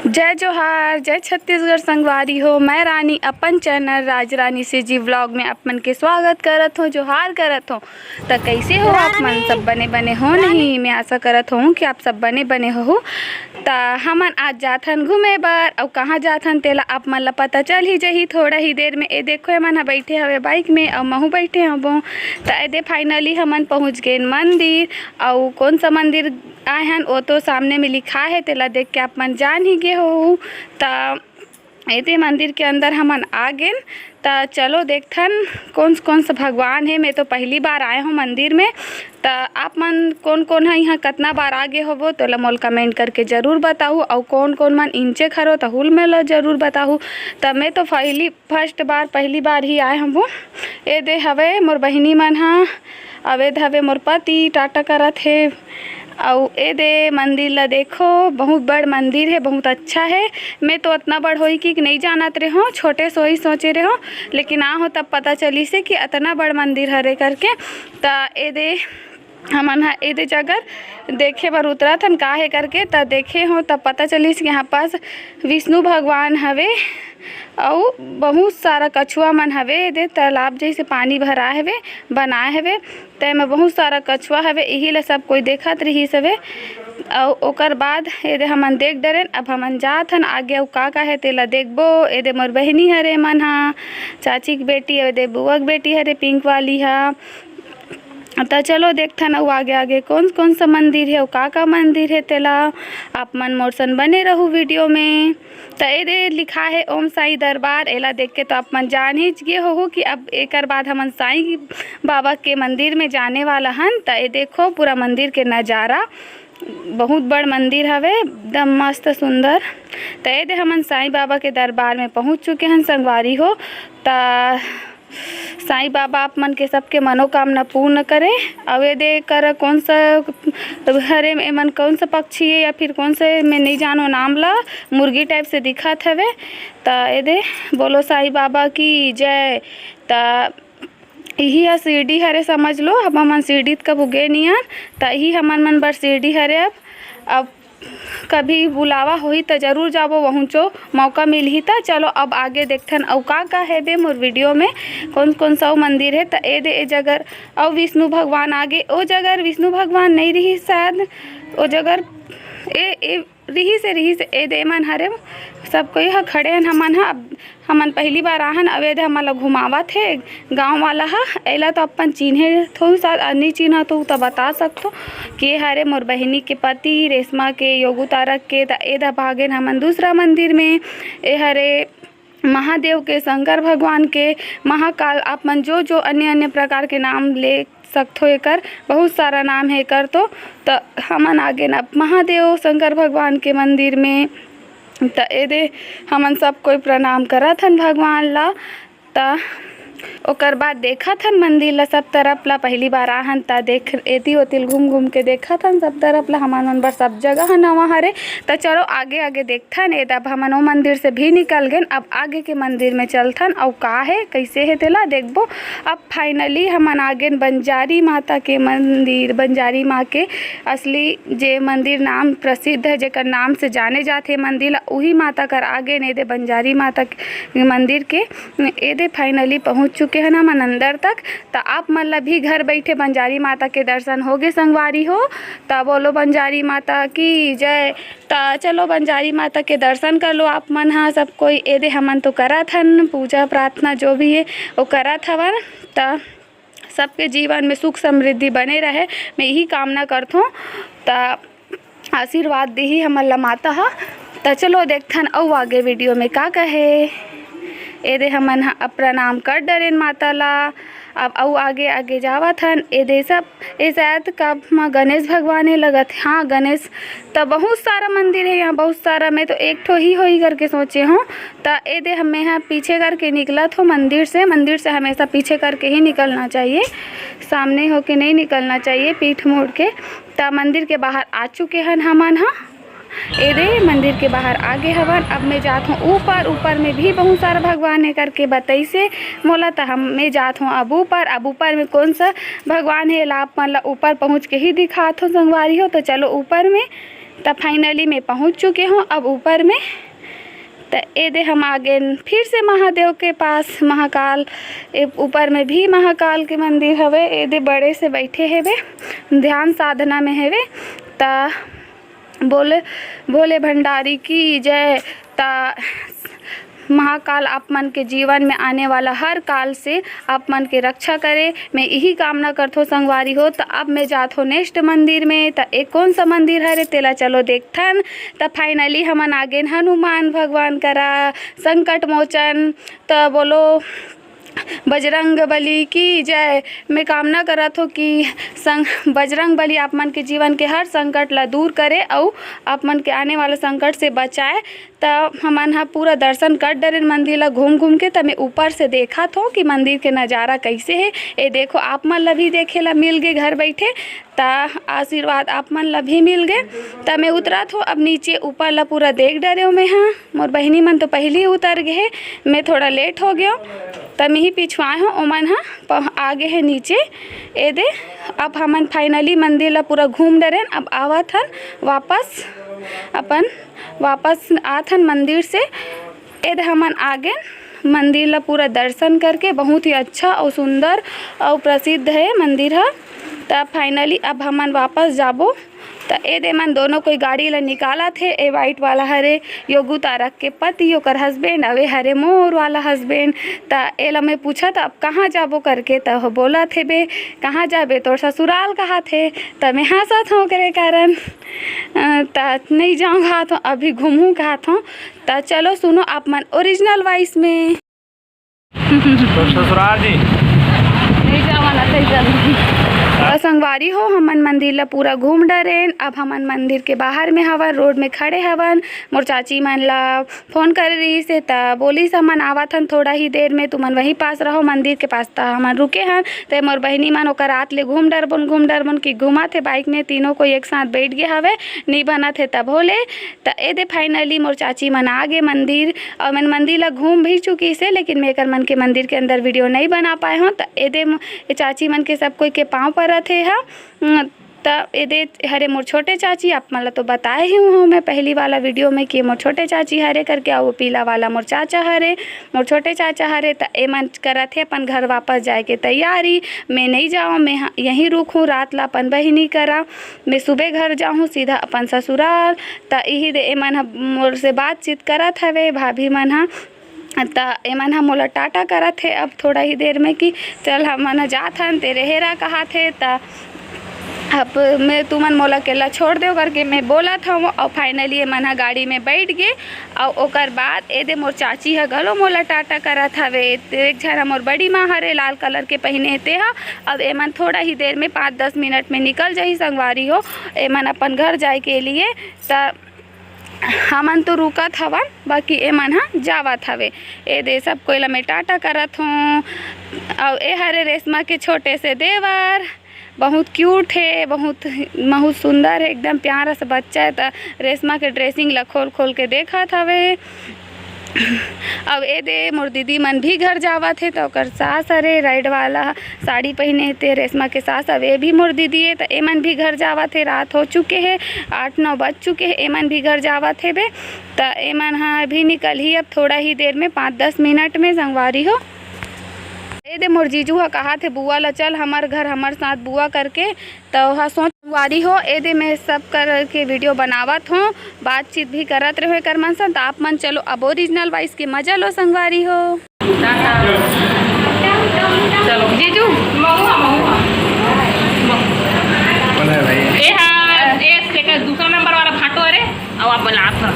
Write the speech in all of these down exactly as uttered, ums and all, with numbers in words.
जय जोहार, जय छत्तीसगढ़ संगवारी हो। मैं रानी अपन चैनल राज रानी सीजी व्लॉग में आप मन के स्वागत करत हों, जोहार करत हों। त कइसे हो आप मन? सब बने बने हो नहीं? मैं आशा करत हों कि आप सब बने बने हो। त हमन आज जाथन घूमे बर, अउ कहाँ जाथन तेला आप मन ला पता चल ही जही थोड़ा ही देर में। ए देखो, एमन ह बैठे हवे बाइक में, अउ महू बैठे हबो। त एदे finally हमन पहुँच गेन मंदिर। अउ कौन सा मंदिर आए हन, वो तो सामने में लिखा है, तेला देख के आप मन जान ही गे हो। त एदे मंदिर के अंदर हमन आ गेन। त चलो देखथन कौन कौन सा भगवान है। मैं तो पहली बार आए हूँ मंदिर में। त आप मन कौन कौन है यहाँ कतना बार आ गे होबो, तोला मोल कमेंट करके जरूर बताहू। अउ कौन कौन मन इंचे खरो, तहूल में लो जरूर बताहू। त मैं तो पहली, फर्स्ट बार, पहली बार ही आए हूँ। एदे हवे मोर बहिनी मन हा, अउ एदे हवे मोर पति, टाटा करत हे। अउ एदे मंदिर ला देखो, बहुत बड़ मंदिर है, बहुत अच्छा है। मैं तो अतना बड़ होई कि नहीं जानत रहे हूँ, छोटे सोई सोचे रहे हूँ, लेकिन आ हो तब पता चलिस हे कि अतना बड़ मंदिर हरे करके। त एदे हमन ह एदे जगह देखे बर उतरत हन, का हे करके। त देखे हो तब पता चलिस कि यहाँ पास विष्णु भगवान हवे, अउ बहुत सारा कछुआ मन हवे। एदे तालाब जैसे पानी भरा हवे, बनाए हवे, तेमे बहुत सारा कछुआ हवे, इही ला सब कोई देखत रिहिस हवे। अउ ओकर बाद एदे हमन देख डरेन। अब हमन जात हन आगे, अउ का का हे तेला देखबो। एदे मोर बहिनी हरे मन हा, चाची के बेटी, एदे बुआ के बेटी हरे पिंक वाली हा। त चलो देखथन अउ आगे आगे कौन कौन सा मंदिर हे अउ का का मंदिर हे तेला। आप मन मोर सन बने रहू वीडियो में। त एदे लिखा है ओम साईं दरबार, एला देख के तो आप मन जान ही गे होहू कि अब एकर बाद हमन साईं बाबा के मंदिर में जाने वाला हन। त ए देखो पूरा मंदिर के नजारा, बहुत बड़ मंदिर हवे, एकदम मस्त सुंदर। त एदे हमन साईं बाबा के दरबार में पहुंच चुके हन संगवारी हो। त साईं बाबा आप मन के सबके मनोकामना पूर्ण करे। अउ एदे कर कौन सा हरे, एमन कौन सा पक्षी है या फिर कौन से, मैं नहीं जानो नाम ला, मुर्गी टाइप से दिखत हवे। त एदे बोलो साईं बाबा की जय। त इही ह सीढ़ी हरे, समझ लो। अब हमन सीढ़ी त कभू गे नियन, त इही हमन मन बर सीढ़ी हरे। अब, अब कभी बुलावा होही त जरूर जाबो, वहुंचो मौका मिलही त। चलो अब आगे देखथन अउ का का हेबे मोर वीडियो में, कौन कौन सा अउ मंदिर हे। त एदे ए जगर अउ विष्णु भगवान आगे, ओ जगर विष्णु भगवान नहीं रही शायद, ओ जगर ए, ए रिहिस हे, रिहिस हे। एदे एमन हरे, सब कोई ह खड़े हन। हमन ह, अब हमन पहली बार आहन, अब एदे हमन ला घुमावत हे गांव वाला ह। एला तो अपन चिन्हे थोहू शायद, अ, नी चिन्हत हो त बता सकथो कि ए हरे मोर बहिनी के पति रेशमा के, योगू तारक के। त एदे भागेन हमन दूसरा मंदिर में। ए हरे महादेव के, शंकर भगवान के, महाकाल, आप मन जो जो अन्य अन्य प्रकार के नाम ले सकथो। एकर बहुत सारा नाम हे एकर तो। त हमन आगे न महादेव शंकर भगवान के मंदिर में। त एदे हमन सब कोई प्रणाम करत हन भगवान ला। त ओकर बाद देखत हन मंदिर ला सब तरफ ला, पहली बार आहन त देख एती ओती घूम घूम के देखत हन सब तरफ ला। हमन मन बर सब जगह ह नवा हरे। त चलो आगे आगे देखथन। एदे अब हमन ओ मंदिर से भी निकल गेन, अब आगे के मंदिर में चलथन अउ का हे, कैसे हे तेला देखबो। अब finally हमन आ गेन बंजारी माता के मंदिर। बंजारी माँ के असली जे मंदिर नाम प्रसिद्ध है, जेकर नाम से जाने जाथे मंदिर ला, उही माता कर आ गेन। एदे बंजारी माता के मंदिर के एदे finally पहुँच चुके हन हमन अंदर तक। त आप मन ला भी घर बैठे बंजारी माता के दर्शन होगे संगवारी हो। त बोलो बंजारी माता की जय। त चलो बंजारी माता के दर्शन कर लो आप मन ह सब कोई। एदे हमन तो करत हन पूजा प्रार्थना जो भी हे वो करत हवन। त सबके जीवन में सुख समृद्धि बने रहे, मैं यही कामना करथों। त आशीर्वाद दिही हमन ला माता ह। त चलो देखथन अउ आगे वीडियो में का कहे। एदे हमन ह अब प्रणाम कर डरेन माता ला। अब अउ आगे आगे जावत हन। एदे सब, ए शायद का म गणेश भगवान हे लगत हे। हाँ, गणेश। त बहुत सारा मंदिर हे यहाँ, बहुत सारा। मैं तो एक ठो ही होही करके सोचे हूँ। त एदे हम, मैं ह पीछे करके निकलत हो मंदिर से। मंदिर से हमेशा पीछे करके ही निकलना चाहिए, सामने होके नहीं निकलना चाहिए, पीठ मोड़ के। त मंदिर के बाहर आ चुके हन हमन ह। एदे मंदिर के बाहर आगे हवन। अब मैं जात हूँ ऊपर। ऊपर में भी बहुत सारा भगवान हे करके बतैसे मोला, त हम, मैं जात हूँ अब ऊपर। अब ऊपर में कौन सा भगवान हे, ला आप मन ला ऊपर पहुँच के ही दिखात हूँ संगवारी हो। त चलो ऊपर में। त finally मैं पहुँच चुके हूँ अब ऊपर में। त ए दे हम आ गेन फिर से महादेव के पास, महाकाल। ए ऊपर में भी महाकाल के मंदिर हवे। ए दे बड़े से बैठे हेबे, ध्यान साधना में हेबे। त बोले, भोले भंडारी की जय। त महाकाल आप मन के जीवन में आने वाला हर काल से आप मन के रक्षा करे, मैं यही कामना करथो संगवारी हो। त अब मैं जात हो next मंदिर में। त ए कौन सा मंदिर हरे, तेला चलो देखथन। त finally हमन आ गेन हनुमान भगवान करा, संकट मोचन। त बोलो बजरंग बली की जय। मैं कामना करत हो कि संग बजरंग बली आप मन के जीवन के हर संकट ला दूर करे अउ आप मन के आने वाला संकट से बचाए। त हमन ह पूरा दर्शन कर डरेन मंदिर ला घूम घूम के। त मैं ऊपर से देखत हो कि मंदिर के नजारा कैसे हे। ए देखो, आप मन ला भी देखे ला मिल गे घर बैठे। त आशीर्वाद आप मन ला भी मिल गे। त मैं उतरत हो अब नीचे, ऊपर ला पूरा देख डरे हो मैं हा। मोर बहिनी मन तो पहली उतर गे हे, मैं थोड़ा late हो गयो। त मैं ही पिछुआए हो, ओमन हा पह- आ गे हे नीचे। ए दे, अब हमन finally मंदिर ला पूरा घूम डरेन। अब आवत हन वापस, अपन वापस आत हन मंदिर से। ए दे हमन आ गेन मंदिर ला पूरा दर्शन करके। बहुत ही अच्छा अउ सुंदर अउ प्रसिद्ध हे मंदिर ह। त finally अब हमन वापस जाबो। त ए दे मन दोनों कोई गाड़ी ला निकालत हे। ए white वाला हरे योगू तारक के पति, ओकर husband, अउ ए हरे मोर वाला husband। त एला मैं पूछत अब कहाँ जाबो करके, त ओह बोलत हे बे, कहाँ जाबे, तोर ससुराल कहत हे। त मैं हंसत हूँ ओकरे कारण। अ, त नहीं जाऊँ कहत हूँ, अभी घूमूँ कहत हूँ। त चलो सुनो आप मन original voice में। तो ससुराल जी। नहीं जावा ना, नहीं जावा। त संगवारी हो, हमन मंदिर ला पूरा घूम डरेन। अब हमन मंदिर के बाहर में हवन, road में खड़े हवन। मोर चाची मन ला phone करे रहिस हे, त बोलिस, "हमन आवत हन थोड़ा ही देर में, तुमन वहीं पास रहो, मंदिर के पास।" त हमन रुके हन, त मोर बहिनी मन ओकर आत ले घूम डरबोन, घूम डरबोन कि घूमत हे bike में, तीनों कोई एक साथ बैठ गे हवे, नी बनत हे तभो ले। त ए दे finally मोर चाची मन आ गे मंदिर, अउ मन मंदिर ला घूम भी चुकिस हे, लेकिन मैं एकर मन के मंदिर के अंदर video नहीं बना पाए हों। त ए दे म-, ए चाची मन के सब कोई के पाँव परत हे हा। उम, त ए दे हरे मोर छोटे चाची, आप मन ला तो बताए ही हूँ मैं पहली वाला video में कि मोर छोटे चाची हरे करके, अउ वो पीला वाला मोर चाचा हरे, मोर छोटे चाचा हरे। त ए मन करत हे अपन घर वापस जाए के तैयारी। मैं नहीं जाऊँ, मैं ह-, यहीं रुकूँ रात ला अपन बहिनी करा। मैं सुबह घर जाहूँ सीधा अपन ससुराल। त इही दे एमन ह मोर से बातचीत करत हवे, भाभी मन ह। त एमन ह मोला टाटा करत हे अब थोड़ा ही देर में कि चल हमन ह जात हन, ते रेहे रा कहत हे। त अब मैं, तुमन मोला अकेला छोड़ देव करके मैं बोलत हवं। अउ finally एमन ह गाड़ी में बैठ गे। अउ ओकर बाद ए दे मोर चाची ह घलो मोला टाटा करत हवे। ते एक झन ह मोर बड़ी माँ हरे, लाल colour के पहिने हे ते ह। अब एमन थोड़ा ही देर में पाँच दस मिनट में निकल जाही संगवारी हो, एमन अपन घर जाए के लिए। त हमन तो रुकत हवन, बाकी एमन ह जावत हवे। ए दे सब कोई ला मैं टाटा करत हूँ। अउ ए हरे रेशमा के छोटे से देवर, बहुत cute हे, बहुत, बहुत सुंदर हे, एकदम प्यारा सा बच्चा हे। त रेशमा के dressing ला खोल खोल के देखत हवे। अब ए दे मोर दीदी मन भी घर जावत हे, त ओकर सास हरे red वाला साड़ी पहिने हे, ते रेशमा के सास, अब ए भी मोर दीदी हे, त एमन भी घर जावत हे। रात हो चुके हे, आठ नौ बज चुके हे, एमन भी घर जावत हे बे। त एमन ह अभी निकलही अब थोड़ा ही देर में, पाँच दस मिनट में संगवारी हो। ए दे मोर जीजू ह कहात हे बुआ ल, "चल हमर घर, हमर साथ बुआ," करके। त ओहा सोच संगवारी हो, ए दे मैं सब कर के video बनावत हों, बातचीत भी करत रहो एकर मन से। त आप मन चलो अब original voice के मजा लो संगवारी हो। चलो जीजू, महुआ, महुआ। ए हा, ए से का दूसरा number वाला भांटो हरे, अउ आप बोला आप ना।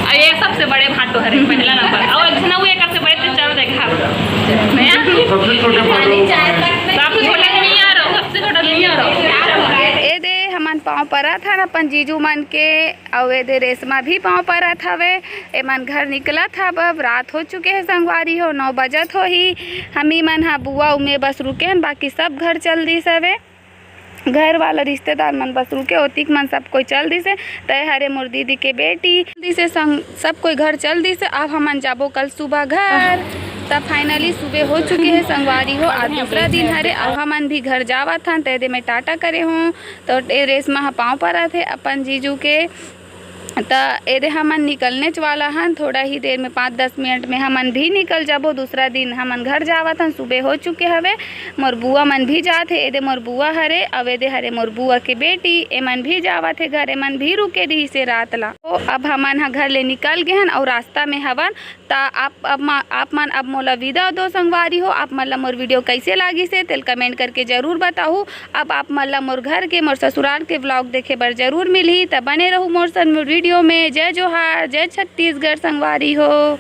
अउ ये सबसे बड़े भांटो हरे, पहला number। अउ एक झन अउ एक से बड़े, ते चलो देखा। नया? सबसे छोटे भांटो। सबसे छोटा नहीं आ रहा, सबसे छोटा नहीं आ रहा। ए दे, हमन पाँव परत हन अपन जीजू मन के, अउ ए दे रेशमा भी पाँव परत हवे। एमन घर निकलत हव, अब रात हो चुके हे संगवारी हो, नौ बजत होही। हमी मन ह बुआ उमे बस रुके हन, बाकी सब घर चल दिस हवे। घर वाला रिश्तेदार मन बस रुके, ओतिक मन सब कोई चल दिस हे। तय हरे मोर दीदी के बेटी दिस हे संग, सब कोई घर चल दिस हे। अब हमन जाबो कल सुबह घर। त finally सुबह हो चुके हे संगवारी हो, आज दूसरा दिन हरे। अब हमन भी घर जावत हन, तय दे मैं टाटा करे हूँ। तो ए रेशमा ह पाँव परत हे अपन जीजू के। त एदे हमन निकलनेच वाला हन, थोड़ा ही देर में, पाँच दस मिनट में हमन भी निकल जाबो। दूसरा दिन हमन घर जावत हन, सुबह हो चुके हवे। मोर बुआ मन भी जात हे, एदे मोर बुआ हरे, अउ एदे हरे मोर बुआ के बेटी, एमन भी जावत हे घर, एमन भी रुके रहिसे रात ला। तो अब हमन ह घर ले निकल गे हन अउ रास्ता में हवन। त आप, अब मा-, आप मन अब मोला विदा दो संगवारी हो। आप मन ला मोर वीडियो कैसे लागिस हे, तेल कमेंट करके जरूर बताहू। अब आप मन ला मोर घर के, मोर ससुराल के व्लॉग देखे बर जरूर मिलही। त बने रहू मोर संग मोर वीडियो में। जय जोहार, जय छत्तीसगढ़ संगवारी हो।